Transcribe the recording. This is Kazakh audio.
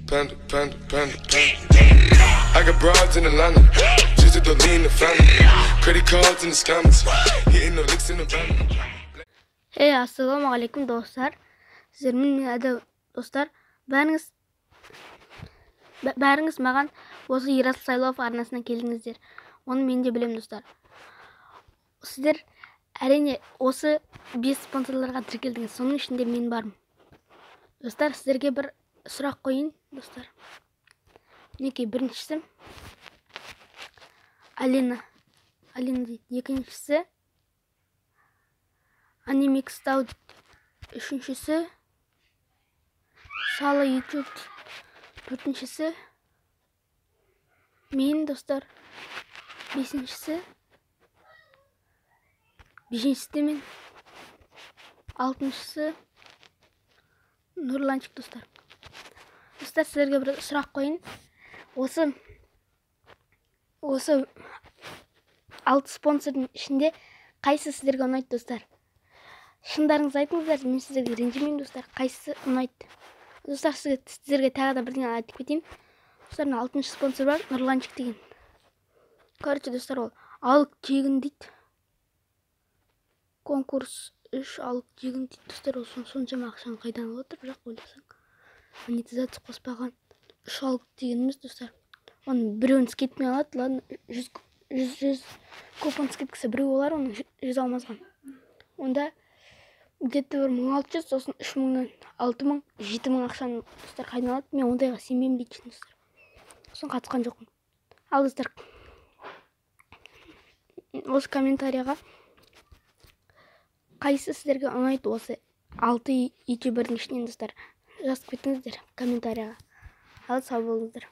Panda, panda, panda, panda. I got broads in Atlanta. Just to lean the family. Credit cards in the scammers. Hitting the licks in the van. Hey, ассалаумағалейкум, достар! Сіздермен мен, Әділ. Достар, бәріңіз маған осы Ерасыл Сайлауов арнасынан келдіңіздер, оны мен де білемін. Достар, сіздер, әрине, осы бес спонсорларға тіркелдіңіз, соның ішінде мен бармын. Достар, сіздерге бір сұрақ қояйын. Достар, мінекей, біріншісі Алина, Алина дейді, екіншісі Анимикстау дейді, үшіншісі Сала Ютуб дейді, төртіншісі мен, достар, бесіншісі де мен, алтыншысы Нұрланчик. Достар, сіздерге бір сұрақ қояйын: осы алты спонсордың ішінде қайсысы сіздерге ұнайды? Достар, шындарыңызды айтыңыздар, мен сіздерге ренжімеймін. Достар, қайсысы ұнайды? Достар, сіздерге тағы да бірдеңе айтып кетейін. Достар, мына алтыншы спонсор бар, Нұрланчик деген. Короче, достар, ол «Алып тегін» дейді, «Конкурс үш алып тегін» дейді. Достар, ол соншама ақшаны қайдан алып отыр? Бірақ ойласаң, монетизация қоспаған үш алып дегеніміз, достар, оның біреуін скидкамен алады. Ладно, 100 купон скидкасы біреу болар, оның 100 алмазған, онда где то бір 1600, сосын 3000-нан 6000, 7000 ақшаны, достар, қайдан алады? Мен ондайға сенбеймін лично, достар, сосын қатысқан жоқпын. Ал, достар, осы комментарийға қайсысы сіздерге ұнайды осы алты ютубердің ішінен, достар, жазып кетіңіздер комментарийға. Ал, сау болыңыздар.